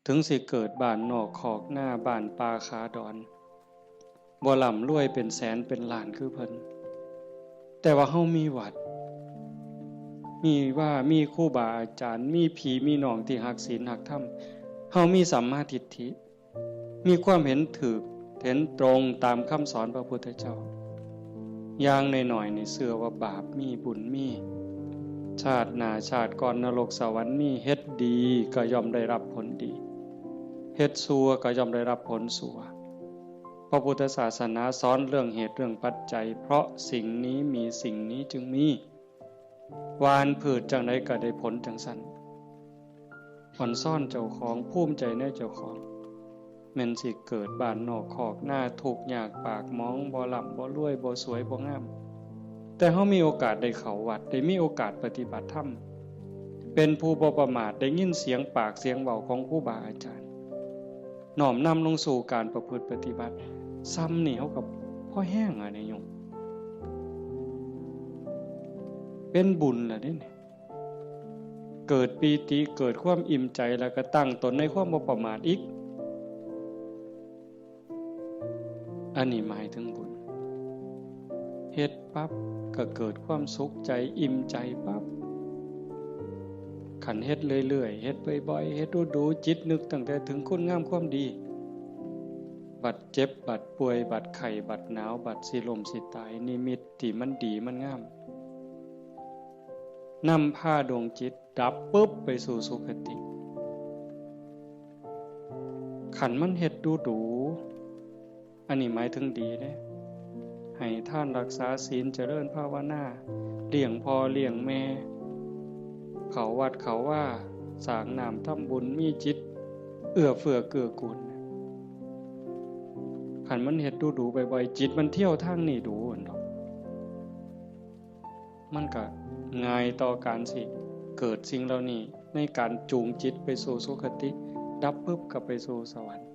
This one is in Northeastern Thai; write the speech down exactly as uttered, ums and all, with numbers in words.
ถึงสิเกิดบ้านนอกคอกนา บ้านป่าขาดอน บ่ร่ำรวยเป็นแสนเป็นล้านคือเพิ่น แต่ว่าเฮามีวัด มีวา มีครูบาอาจารย์ มีพี่มีน้องที่ฮักศีลฮักธรรม เฮามีสัมมาทิฏฐิ มีความเห็นถูก เห็นตรงตามคำสอนพระพุทธเจ้า อย่างน้อยๆ นี่เชื่อว่าบาปมีบุญมี ชาติหน้าชาติก่อนนรกสวรรค์มี เฮ็ดดีก็ย่อมได้รับผลดี เฮ็ดชั่วก็ย่อมได้รับผลชั่ว พระพุทธศาสนาสอนเรื่องเหตุเรื่องปัจจัย เพราะสิ่งนี้มีสิ่งนี้จึงมี หว่านพืชจั่งใดก็ได้ผลจั่งซั้น อ่อนซ้อนเจ้าของ ภูมิใจในเจ้าของ แม่นสิเกิดบ้านนอกคอกนา ทุกข์ยากปากหมอง บ่ร่ำบ่รวย บ่สวยบ่งาม แต่เฮามีโอกาสได้เข้าวัด ได้มีโอกาสปฏิบัติธรรม เป็นผู้บ่ประมาท ได้ยินเสียงปากเสียงเว้าของครูบาอาจารย์ น้อมนำลงสู่การประพฤติปฏิบัติ ซ้ำนี่เฮาก็พอแฮงอะนี่โยม เป็นบุญล่ะเด้นี่ เกิดปีติ เกิดความอิ่มใจ แล้วก็ตั้งตนในความบ่ประมาทอีก อันนี้หมายถึงบุญ เฮ็ดปั๊บก็เกิดความสุขใจ อิ่มใจปั๊บ คันเฮ็ดเรื่อยๆ เฮ็ดบ่อยๆ เฮ็ดดูๆ จิตนึกตั้งแต่ถึงคุณงามความดี บัดเจ็บ บัดป่วย บัดไข้ บัดหนาว บัดสิล้มสิตาย นิมิตที่มันดีมันงาม นำพาดวงจิตดับปุ๊บไปสู่สุคติ คันมันเฮ็ดดูๆ อันนี้หมายถึงดีเด้ ให้ทานรักษาศีล เจริญภาวนา เลี้ยงพ่อเลี้ยงแม่ เข้าวัดเข้าวา สร้างน้ำทำบุญ มีจิตเอื้อเฟื้อเกื้อกูล คันมันเฮ็ดดูๆ บ่อยๆ จิตมันเที่ยวทางนี้ดู๋หั่นดอก มันก็ง่ายต่อการสิเกิดสิ่งเหล่านี้ ในการจูงจิตไปสู่สุคติ ดับปุ๊บก็ไปสู่สวรรค์